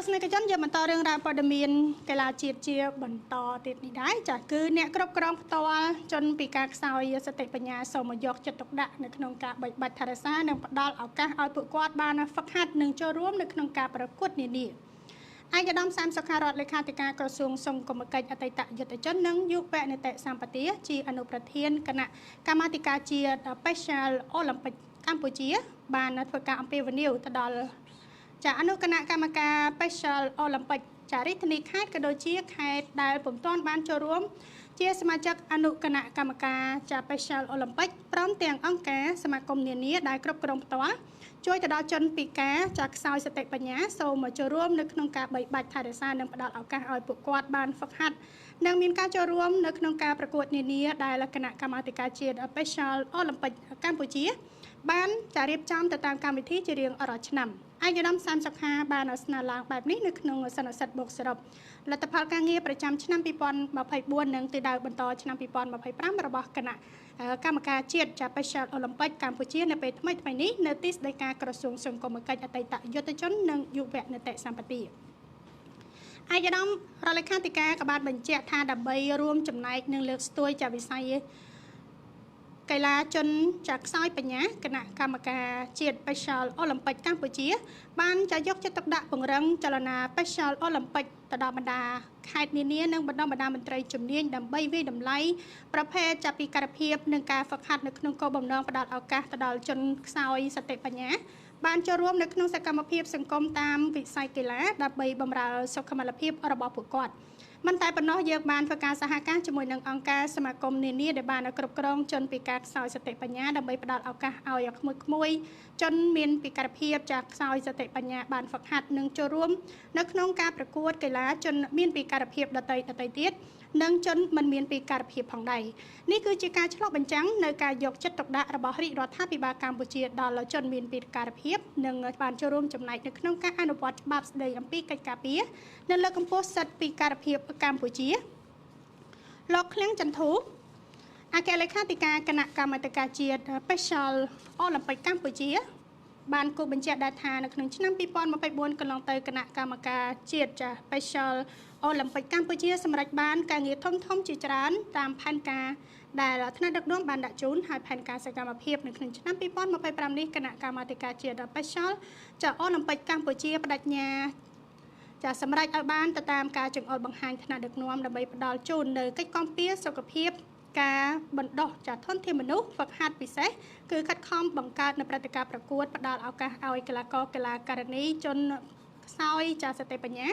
ស្សនិកជនយើងបន្តរឿងរ៉ាវព័ត៌មានកីឡាជាតិជាបន្តទៀតនេះដែរចាគឺអ្នកគ្រប់គ្រងផ្ទាល់ជនពិការខ្សោយសតិបញ្ញាសូមយកចិត្តទុកដាក់នៅក្នុងការបីបាច់ថែរក្សានិងផ្ដល់ឱកាសឲ្យពួកគាត់បានហ្វឹកហាត់និងចូលរួមនៅក្នុងការប្រកួតនានាឯកឧត្តមសាមសុខារដ្ឋលេខាធិការក្រសួងសង្គមកិច្ចអតីតយុទ្ធជននិងយុវនីតិសម្បទាជាអនុប្រធានគណៈកម្មាធិការជាតិ Special Olympic កម្ពុជា បានធ្វើការអំពាវនាវទៅដល់ចាអនុគណៈកម្មការ Special Olympic ចារាជធានីខេត្តក៏ដូចជាខេត្តដែលពុំទាន់បានចូលរួមជាសមាជិកអនុគណៈកម្មការចា Special Olympic ព្រមទាំងអង្គការសមាគមនានាដែលគ្រប់គ្រងផ្ទាល់ជួយទៅដល់ជនពិការចាខ្សោយសតិបញ្ញាសូមចូលរួមនៅក្នុងការបីបាច់ថែរក្សានិងផ្ដល់ឱកាសឲ្យពួកគាត់បានហ្វឹកហាត់និងមានការចូលរួមនៅក្នុងការប្រកួតនានាដែលគណៈកម្មាធិការជាតិ Special Olympic កម្ពុជា បានចារៀបចំទៅតាមកម្មវិធីជារៀងរាល់ឆ្នាំឯកឧត្តមសាមសុខាបានស្នើឡើងបែបនេះនៅក្នុងសន្និសីទបូកសរុបលទ្ធផលការងារប្រចាំឆ្នាំ2024និងទិសដៅបន្តឆ្នាំ2025របស់គណៈកម្មការជាតិចា Special Olympic កម្ពុជានៅពេលថ្មីៗនេះនៅទីស្តីការក្រសួងសង្គមកិច្ចអតីតយុទ្ធជននិងយុវនីតិសម្បទាឯកឧត្តមរដ្ឋលេខាធិការក៏បានបញ្ជាក់ថាដើម្បីរួមចំណែកនិងលើកស្ទួយចាវិស័យកីឡាជនចាខ្សោយបញ្ញាគណៈកម្មការជាតិ Special Olympic កម្ពុជា បានចាយកចិត្តទុកដាក់ពង្រឹងចលនា Special Olympic ទៅដល់បណ្ដាខេត្តនានានិងបណ្ដុះបណ្ដាលមន្ត្រីជំនាញដើម្បីវាយតម្លៃប្រភេទចាពិការភាពនិងការហ្វឹកហាត់នៅក្នុងគោលបំណងផ្ដល់ឱកាសទៅដល់ជនខ្សោយសតិបញ្ញាបានចូលរួមនៅក្នុងសកម្មភាពសង្គមតាមវិស័យកីឡាដើម្បីបម្រើសុខុមាលភាពរបស់ពួកគាត់មិនតែប៉ុណ្ណោះយើងបានធ្វើការសហការជាមួយនឹងអង្គការសមាគមនានាដែលបានគ្រប់គ្រងជនពិការខ្សោយសតិបញ្ញាដើម្បីផ្ដល់ឱកាសឲ្យក្មួយៗជនមានពិការភាពចាខ្សោយសតិបញ្ញាបានហ្វឹកហាត់និងចូលរួមនៅក្នុងការប្រកួតកីឡាជនមានពិការភាពដទៃទៀតនិងជនមិនមានពិការភាពផងដែរនេះគឺជាការឆ្លុះបញ្ចាំងនៅការយកចិត្តទុកដាក់របស់រាជរដ្ឋាភិបាលកម្ពុជាដល់ជនមានពិការភាពនិងបានចូលរួមចំណែកនៅក្នុងការអនុវត្តច្បាប់ស្តីអំពីកិច្ចការពារនិងលើកកម្ពស់សិទ្ធិពិការភាពកម្ពុជាលោកឃ្លៀងចន្ទធូអគ្គលេខាធិការគណៈកម្មាធិការជាតិ Special Olympic កម្ពុជា បានគូបញ្ជាក់ដែរថានៅក្នុងឆ្នាំ2024កន្លងទៅគណៈកម្មការជាតិចា Special Olympic កម្ពុជាសម្រេចបានការងារធំៗជាច្រើនតាមផែនការដែលថ្នាក់ដឹកនាំបានដាក់ជូនហើយផែនការសកម្មភាពនៅក្នុងឆ្នាំ2025នេះគណៈកម្មាធិការជាតិ Special ចា Olympic កម្ពុជាបដិញ្ញាចាសម្រេចឲ្យបានទៅតាមការចង្អុលបង្ហាញថ្នាក់ដឹកនាំដើម្បីផ្ដល់ជូននៅកិច្ចគាំពារសុខភាពការបណ្ដុះចាធនធានមនុស្សហ្វឹកហាត់ពិសេសគឺខិតខំបង្កើតនៅព្រឹត្តិការណ៍ប្រកួតផ្ដល់ឱកាសឲ្យកីឡាករកីឡាករនីជនខ្សោយចាសតិបញ្ញា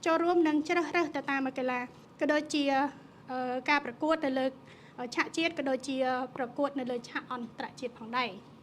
ចូលរួមនិងជ្រើសរើសទៅតាមកីឡាក៏ដូចជាការប្រកួតទៅលើឆាកជាតិក៏ដូចជាប្រកួតនៅលើឆាកអន្តរជាតិផងដែរ។